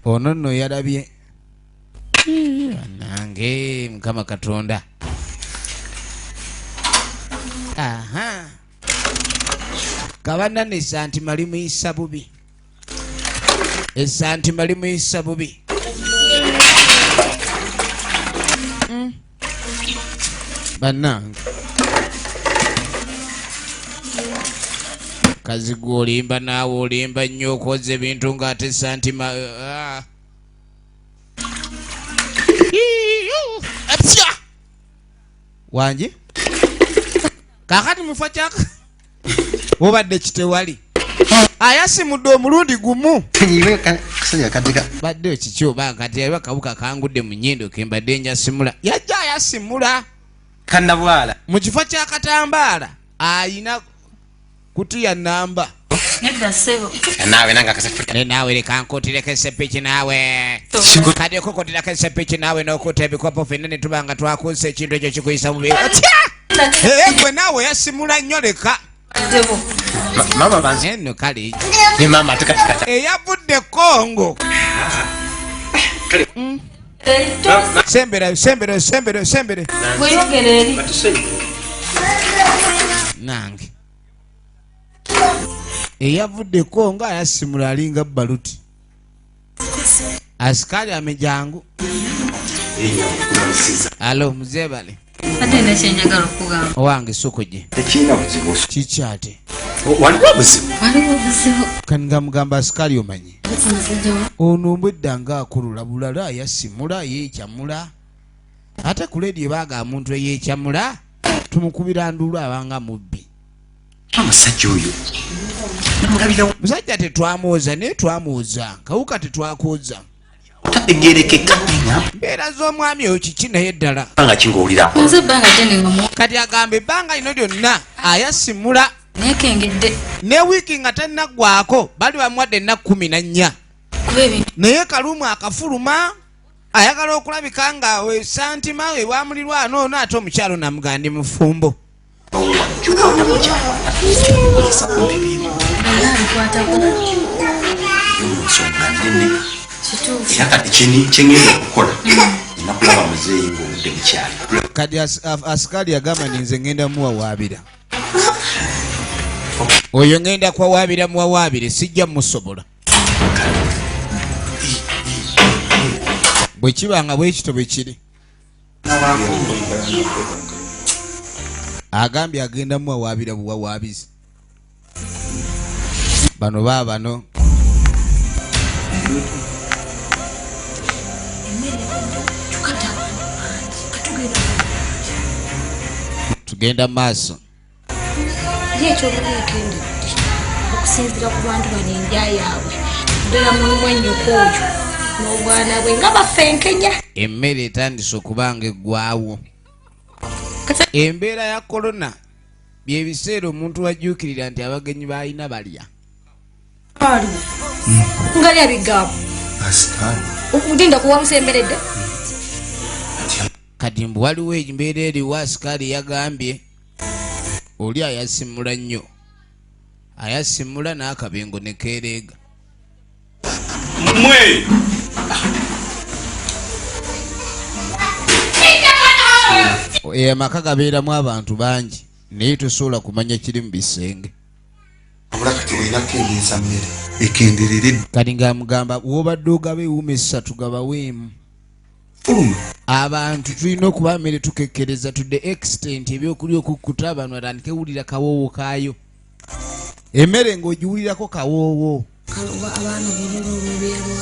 Ono nno yalabye. Bannange Mukama Katonda. Aha. Kabannange essantima limuyisa bubi. Essantima limuyisa bubi. Bannange. Kazigu olimba naawe olimba nnyo okwoza ebintu ng'ate santima. Wangi? Kaakati mufa kyaka obadde kitewali. Ayasimudde omulundi gumu. Badde kiki oba kati yaliwo akawuka kangudde mu nnyindo ke mbadde njasimula. Yajja ayasimula. Kannabwala. Mu kifo ky'akatambaala ayina kutiya namba. Nedda ssebo. Naawe nange akaseffuta. Naawe leka nkutireko esepiki naawe. Kati okukutirako esepiki naawe n'okuta ebikopo ffenna ne tuba nga twakuusa ekintu ekyo kikuyisa bubi. Otya! Gwe naawe yasimula nnyo leka. Mama banze. Eno kale. Ne mama tukatikata. Eyavudde Congo. Sembera, sembera, sembera, sembera. Bweyogera eri. Nange. Eyavudde Congo ayasimula alinga baluti. Askari amejangu. Alo mzee bale. Ate nekyenjagala okugamba. Owange soko gye. Tekirina buzibu. Kiki ate? Waliwo obuzibu. Waliwo obuzibu. Kati nga mugamba askari omanyi. Ono mbwedda ng'akulula bulala ayasimula yeekyamula. Ate ku leediyo baagamba omuntu eyeekyamula tumukubira nduulu abanga mubbi. Omusajja oyo. Musajja tetwamwoza naye twamwoza. Kawuka tetwakwoza. Tategerekeka. Mbeera z'omwami oyo kiki naye ddala? Nga kingaowulira. Nze ebbanga ddene nga mu Kati agamba ebbanga lino lyonna ayasimula. Nekengedde. Ne wiiki nga tannaggwako bali bamuwadde ennaku 14. Kuba ebintu. Naye kalumu akafuluma ayagala okulabika nga wesantima ewamulirwano ono, ate omukyalo namugamba ndi mufumbo. Abikwatako. Nsonga nene. Kituufu. Era kati kyengenda okukola, nina kulaba muzeeyi ng'obudde bukyali. Kati asikaali yagamba nti nze ngenda muwawaabira oyo, ngenda kwawaabira muwawaabire, sijja musobola. Bwe kiba nga bwe kityo bwe kiri, agambye agenda muwawaabira buwawaabizi. Bano baabano. Tukata abantu bangi katugenda. Tugenda maaso. Ye ekyobula ekendedde okusinziira ku bantu bano, endya yaabwe ddala mwennyoko oyo n'obwana bwe nga baffe enkenya. Emmere etandise okuba nga eggwawo. Embeera ya korona byebiseera omuntu wajjuukirira nti abagenyi balina balya. Nga lya bigambo. Asikaali. Okudinda kuwa musemberedde. Kati mbu waliwo embeera eriwo, asikaali yagambye oli ayasimula nnyo, ayasimula n'akabengo ne keereega. Mwe. Amaka gabeeramu abantu bangi naye tosobola kumanya kiri mu bisenge. Abula kati olina kukendeeza mmere ekenderere. Kati ng'amugamba wobadde ogaba ewuuma 3 gabaweemu. Fuluma. Abantu tulina okuba mmere tukekkereza to the extent ebyokulya okukkuta, abantu batandike wulira kawoowo kaayo. Emmere ng'ogiwulirako kawoowo. Abaana bululu olubeerwa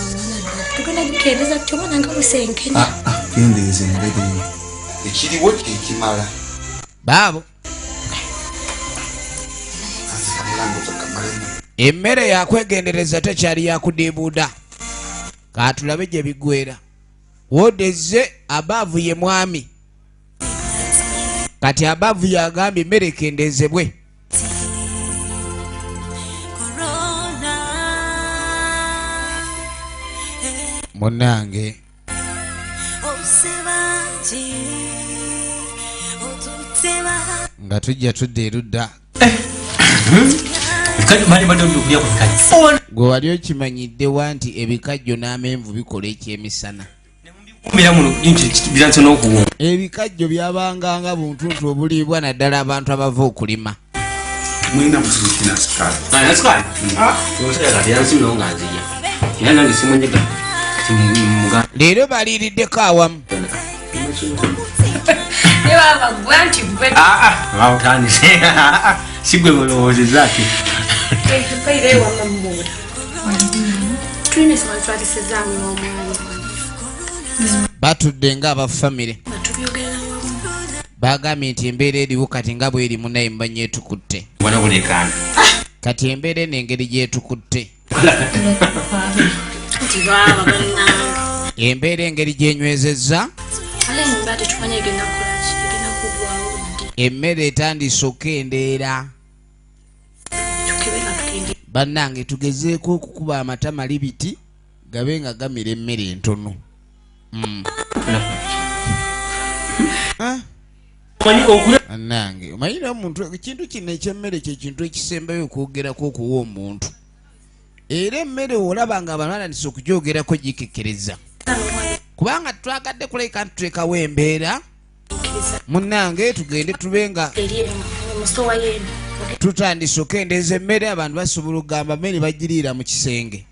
tugenda gikendeza tutya omwana nga busenkenya? Kendeeza emmere, ekiriwo kyekimala. Baabo. Emmere yakwegendereza tekyali yakudiibuuda. Katulabe gye biggwera. Wodezze abaavu ye mwami. Kati abaavu yagambye emmere ekendezebwe. Munnange. Nga tujja tudda erudda. Gwe wali okimanyidde wa nti ebikajjo n'amenvu bikola ekyemisana? Ebikajjo byabanga nga buntuntu obuliibwa naddala abantu abava okulima. Mulina buzibu ki n'asikaali? Asikaali? Omusajja kati yansimyewo nga nzija. Era nange simunyiga. Leero baliiriddeko awamu. Ne baba gwe anti gwe. Otandise. Si gwe mulowoozezza ati. Mpaire wamma mmuula. Tulina ensonga twatesezaamu n'omwami. Batudde ng'aba famire. Nga tubyogerera wamu. Bagambye nti embeera eriwo kati nga bw'eri munaye mbanyi etukutte. Bwana buleekaana. Kati embeera eno engeri gy'etukutte. Nti baaba bannange. Embeera engeri gy'enywezezza. Ate embeera tetumanyi egenda kukola ki, egenda kuggwawo ddi. Emmere etandise okukendeera. Tukebe nga tukende. Bannange tugezeeko okukuba amatama libiti gabe nga gamira emmere entono. Bannange omanyi n'omuntu ekintu kino eky'emmere kye kintu ekisembayo okwogerako okuwa omuntu. Era emmere olaba nga abantu batandise okugyogerako gikekkereza. Kubanga twagadde kulabika nti tuteekawo embeera munnange tugende tube nga tutandise okukendeeza emmere, abantu basobola okugamba mmere bagiriira mu kisenge.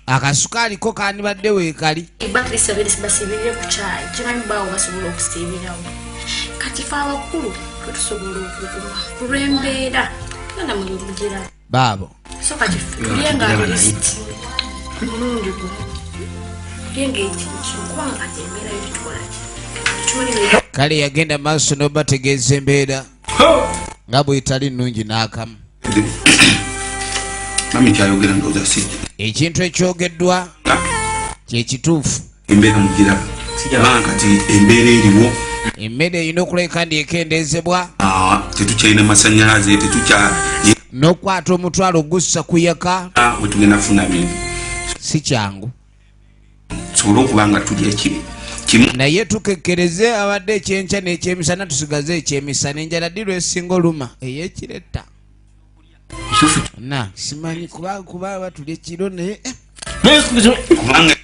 Akasukaali ko kandibadde weekali. Basiibirire ku kyayi, kimanyi baawo basobola okusiibirawo. Kati fe abakulu tusobola okuguma ku lw'embeera genda muli omugira. Baabo. So kati tulye nga lisiti omulundi gumu. Tulye ng'ekintu kimu kubanga kati embeera yo tetukola ki. Tetumanyi. Kale yagenda maaso n'obategeeza embeera nga bw'etali nnungi n'akamu. Mami kyayogera ndowooza si Ekintu ekyogeddwa kyekituufu. Embeera mugiraba kati embeera eriwo, emmere erina okuleka ndi ekendeezebwa. Tetukyalina masanyalaze, tetukya n'okukwata omutwalo ogussa kuyaka wetugenda kufuna bintu si kyangu, tusobole okuba nga tulya kimu kimu. Naye tukekkereze abadde ekyenkya n'ekyemisana, tusigaze ekyemisana. Enjala ddi lwesinga oluma ey'ekiretta na simanyi kuba batulya ekiro naye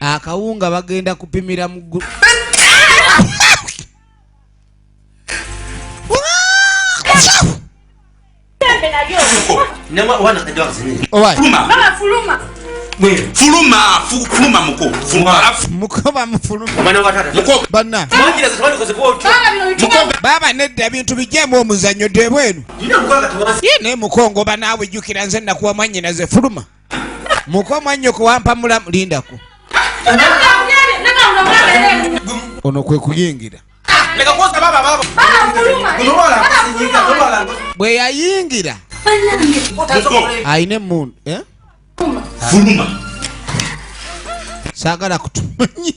akawunga bagenda kupimira mu baba nedda ebintu bijjemu omuzannyo debwenu ye naye mukongo banaawe jjukira nze nakuwa mwannyinaze fuluma muko mwannyoko wampa mulamu lindako ono kwe kuyingira bwe yayingira ayina emmundu fuluma saagala kutumanyi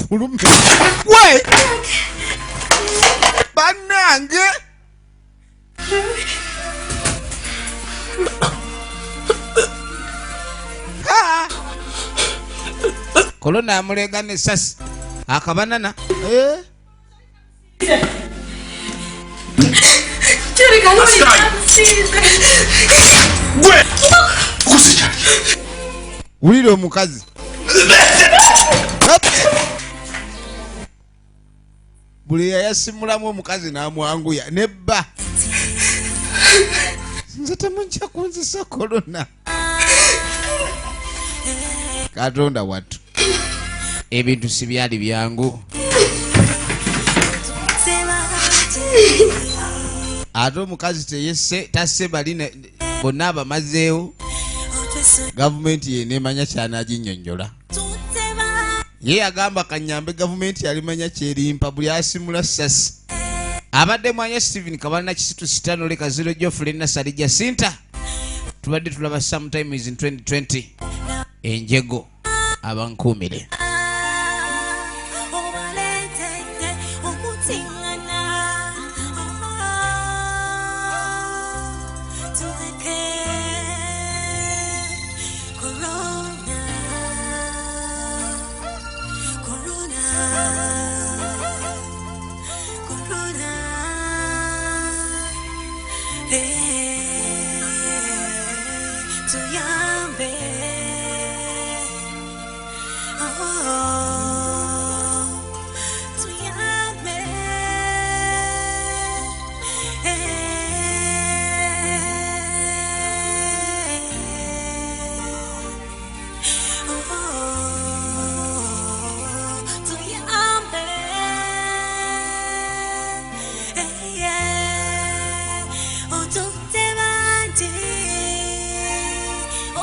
fuluma we bannange kolona amulega n'essasi akabanana wulira omukazi buli yayasimulamu omukazi n'amwanguya nebba nze temujja kunzisa kolona. Katonda wattu ebintu si byali byangu. Ate omukazi teyesse tasse bali bonna abamazeewo gavumenti yeneemanya kyanaginnyonnyola. Ye yagamba kanyambe gavumenti yalimanya kyerimpa buli asimula ssasi. Abadde mwanya Stephen Kabalina Kisitu Sitano Leka Zero Geoffrey Nassali Jacinta. Tubadde tulaba sometimes in 2020 enjego abankuumire. Yeah, oh,